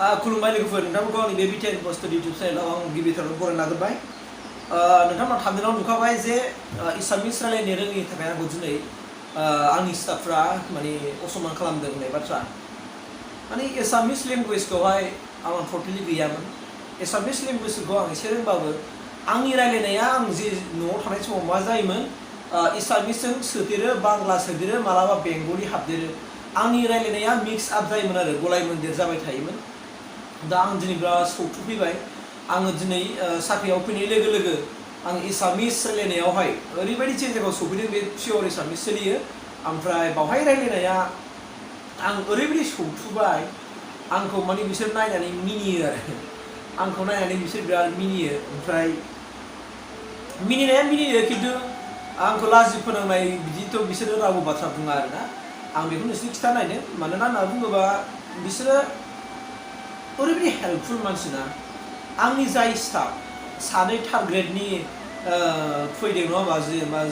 खुलुमबाय लोगोफोर नोंथांमोनखौ आंनि बे Btrinfostudio YouTube चेनेलाव आं गिबिथाराव बरायना लाग्रोबाय नोंथांमोना थांनायाव नुखाबाय जे एसामिस रायलायनो रोङैनि थाखाय आंखौ दिनै आंनि स्टाफफ्रा माने असमान खालामदों होननाय बाथ्रा माने एसामिस लेंगुवेजखौहाय आं टटेलि गैयामोन एसामिस लेंगुवेजखौ आं एसे रोंबाबो आंनि रायलायनाया आं जे न'आव थानाय समाव मा जायोमोन एसामिसजों सोदेरो बांला सोदेरो मालाबा बेंगलि हाबदेरो आंनि रायलायनाया मिक्स आप जायोमोन आरो गलाय मोनदेर जाबाय थायोमोन दा आं दिनै बिराद सौथुफैबाय आङो दिनै साख्रियाव फैनाय लोगो लोगो आं एसामिस रायलायनायावहाय ओरैबायदि जायगायाव सफैदों बे पियर एसामिस सोलियो ओमफ्राय बावहाय रायलायनाया आं ओरैबायदि सौथुबाय आंखौ माने बिसोर नायनानै मिनियो आरो आंखौ नायनानै बिसोर बिराद मिनियो ओमफ्राय मिनिनाया मिनियो खिन्थु आंखौ लाजि फोनांनाय बिदिथ' बिसोरो रावबो बाथ्रा बुङा आरोना आं बेखौ नोंसोरनो खिथानायनो मानोना होनना बुङोबा बिसोरो ओरैबायदि हेल्पफुल मानसिना आंनि जाय स्टाफ सानै थार्ड ग्रेडनि फैदों नङा होमबा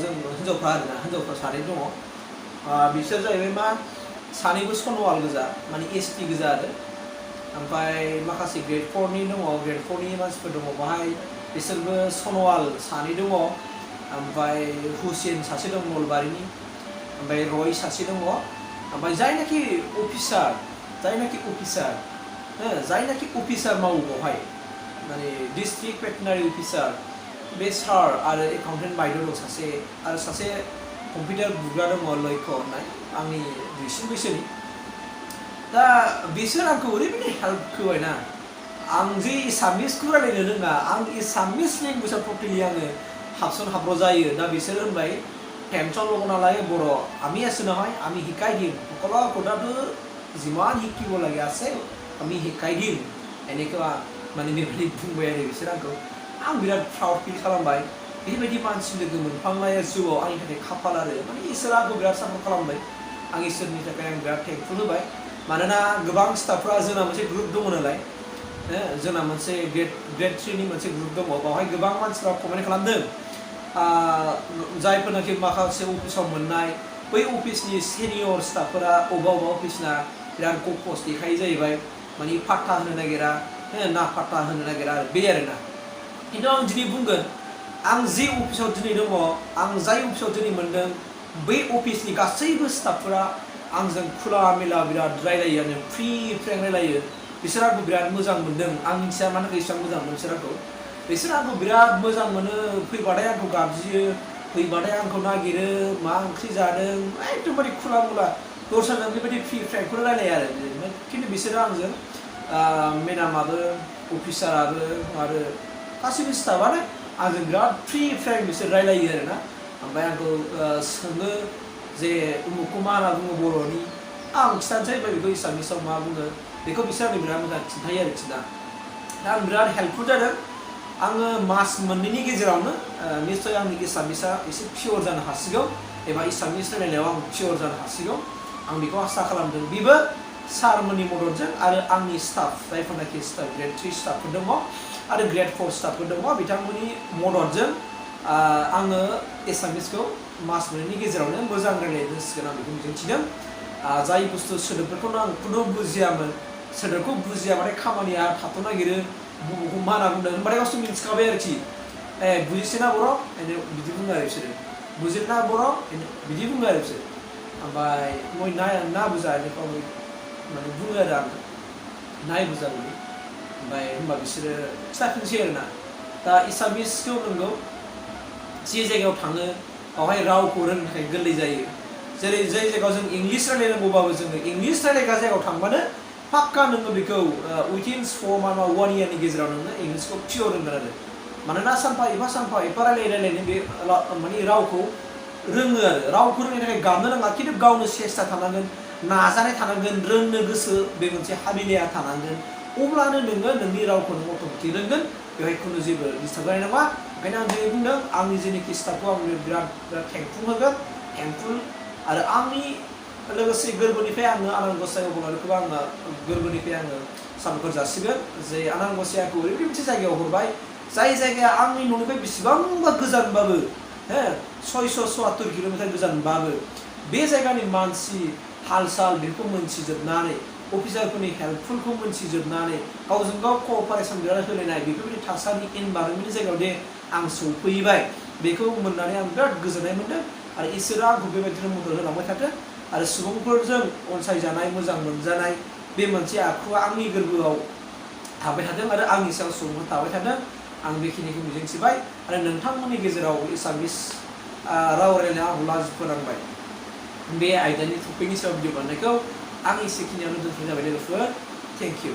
जों हिन्जावफ्रा आरोना हिन्जावफ्रा सानै दङ बिसोर जाहैबाय मा सानैबो सनवाल गोजा माने एसटि गोजा आरो ओमफ्राय माखासे ग्रेड 4नि दङ ग्रेड 4नि मानसिफोर दङ बाहाय बिसोरबो सनवाल सानै दङ ओमफ्राय हुसेन सासे दं नलबारिनि ओमफ्राय रय सासे दङ ओमफ्राय जायनाखि अफिसार मावो बेवहाय माने डिस्ट्रिक्ट भेटेनारि अफिसार बे सार आरो एकाउन्टेन्ट बायद' दं सासे आरो सासे कम्पिउटार बुग्रा दङ लयख' होननाय आंनि दुइसिन बैसोनि दा बिसोर आंखौ ओरैबायदि हेल्प होबायना आं जे एसामिसखौ रायलायनो रोङा आं एसामिस लेंगुवेजआव टटेलि आङो हाबसन हाब्र जायो दा बिसोर होनबाय টেনশন ল'ব নালাগে বৰ আমি আছো নহয় আমি শিকাই দিম সকলো কথাটো যিমান শিকিব লাগে আছে আমি শিকাই দিম এনেকুৱা মানে बेबायदि बुंबाय आरो बिसोर आंखौ आं बिराद प्राउड फिल खालामबाय बेबायदि मानसि लोगो मोनफ्लांनाया जिउआव आंनि थाखाय खाफाल आरो माने इसोरा आंखौ बिराद सापर्ट खालामबाय आं इसोरनि थाखाय आं बिराद थेंकफुल होबाय मानोना गोबां स्टाफफ्रा जोंना मोनसे ग्रुप दङ नालाय जोंना मोनसे ग्रेड 3 नि मोनसे ग्रुप दङ बावहाय गोबां मानसिफ्रा कमेन्ट खालामदों जायफोरनाखि माखासे अफिसाव मोननाय बै अफिसनि सिनियर स्टाफफोरा अबेबा अफिसना बिराद गपस देखायो जाहैबाय माने पाट्टा होनो नागिरा ना पाट्टा होनो नागिरा आरो बे आरोना खिन्थु आं दिनै बुंगोन आं जे अफिसाव दिनै दङ आं जाय अफिसाव दिनै मोनदों बै अफिसनि गासैबो स्टाफफोरा आंजों खुला मेला बिराद रायलायो आरो फ्रि फ्रेंक रायलायो बिसोर आंखौ बिराद मोजां मोनदों आं मिथिया मानो थाखाय एसेबां मोजां मोनो बिसोर आंखौ बिराद मोजां मोनो फैबाथाय आंखौ गाबज्रियो फैबाथाय आंखौ नागिरो मा ओंख्रि जादों एकदमबारे खुला मुला दस्राजों बेबायदि फ्रि फ्रेंकफोर रायलायो आरो खिन्थु बिसोरो आंजों मेडामाबो अफिसाराबो आरो गासैबो स्टाफआनो आंजों बिराद फ्रि फ्रेंक बिसोर रायलायो आरोना ओमफ्राय आंखौ सोङो जे उमुखखौ मा होनना बुङो बर'नि आं खिथानोसै ओमफ्राय बेखौ एसामिसाव मा बुङो बेखौ बिसोर आंनो बिराद मोजां खिन्थायो आरोखि ना दा आं बिराद हेल्पफुल जादों आङो मास मोननैनि गेजेरावनो निश्चय आंनि एसामिसआ एसे पियर जानो हासिगौ एबा एसामिस रायलायनायाव आं पियर जानो हासिगौ आं बेखौ आसा खालामदों बेबो सारमोननि मददजों आरो आंनि स्टाफ जायफोरनाखि स्टाफ ग्रेड 3 स्टाफफोर दङ आरो ग्रेड 4 स्टाफफोर दङ बिथांमोननि मददजों आङो एसामिसखौ मास मोननैनि गेजेरावनो मोजां रायलायनो हासिगोन आं बेखौ मिजिंथिदों जाय बुस्थु सोदोबफोरखौनो आं खुनु बुजियामोन सोदोबखौ बुजियाबाथाय खामानिया थाथ' नागिरो बुबुखौ मा होनना बुंदों होनबाथाय गावसोर मिन्थिखाबाय आरोखि बुजिसैना बर' बिदि बुङो आरो बिसोरो बुजिना बर' बिदि बुङो आरो बिसोर ओमफ्राय मय ना बुजा बेखौ माने बुङो आरो आङो नाय बुजा बिदि ओमफ्राय होनबा बिसोरो खिथाफिनसै आरोना दा एसामिसखौ नंगौ जे जायगायाव थाङो बावहाय रावखौ रोंनो थाखाय गोरलै जायो जेरै जाय जायगायाव जों इंलिस रायलायनांगौबाबो जोङो इंलिस रायलायग्रा जायगायाव थांबानो पाक्का नोङो बेखौ उइथिन 1 इयारनि गेजेराव नोङो इंलिसखौ पियर रोंगोन आरो मानोना सानफा एफा रायलायनो बे माने रावखौ रोङो आरो रावखौ रोंनो थाखाय गाबनो नाङा खिन्थु गावनो सेस्था थानांगोन नाजानाय थानांगोन रोंनो गोसो बे मोनसे हाबिलिया थानांगोन अब्लानो नोङो नोंनि रावखौ नों अट'मेटिक रोंगोन बेवहाय खुनु जेबो डिस्टार्ब जानाय नङा ओंखायनो आं दिनै बुंदों आंनि जेनोखि स्टाफखौ आं बिराद थेंकफुल होगोन थेंकफुल आरो आंनि लोगोसे गोरबोनिफ्राय आङो आनान गसाइ अबंलारिखौबो आङो गोरबोनिफ्राय आङो साबायखर जासिगोन जे आनान गसाइया आंखौ ओरैबायदि मोनसे जायगायाव हरबाय जाय जायगाया आंनि न'निफ्राय बेसेबांबा गोजानबाबो 674 किल'मिटार गोजानबाबो बे जायगानि मानसि हाल साल बेखौ मोनथिजोबनानै अफिसारफोरनि हेल्पफुलखौ मोनथिजोबनानै गावजों गाव कअपारेसन होलायनाय बेफोरबायदि थासारि इनभाइरनमेन्टनि जायगायाव दे आं सौफैबाय बेखौ मोननानै आं बिराद गोजोननाय मोन्दों आरो इसोरा आंखौ बेबायदिनो मदद होलांबाय थाथों आरो सुबुंफोरजों अनसायजानाय मोजां मोनजानाय बे मोनसे आखुआ आंनि गोरबोआव थाबाय थादों आरो आंनि सायाव सुबुंफोर थाबाय थादों आं बेखिनिखौ मिजिंथिबाय आरो नोंथांमोननि गेजेराव एसामिस राव रायलायनाय आं लाजि फोनांबाय बे आयदानि टपिकनि सायाव भिडिअ बानायनायखौ आं एसेखिनियावनो दोनथ'नाय जाबाय लोगोफोर थेंक इउ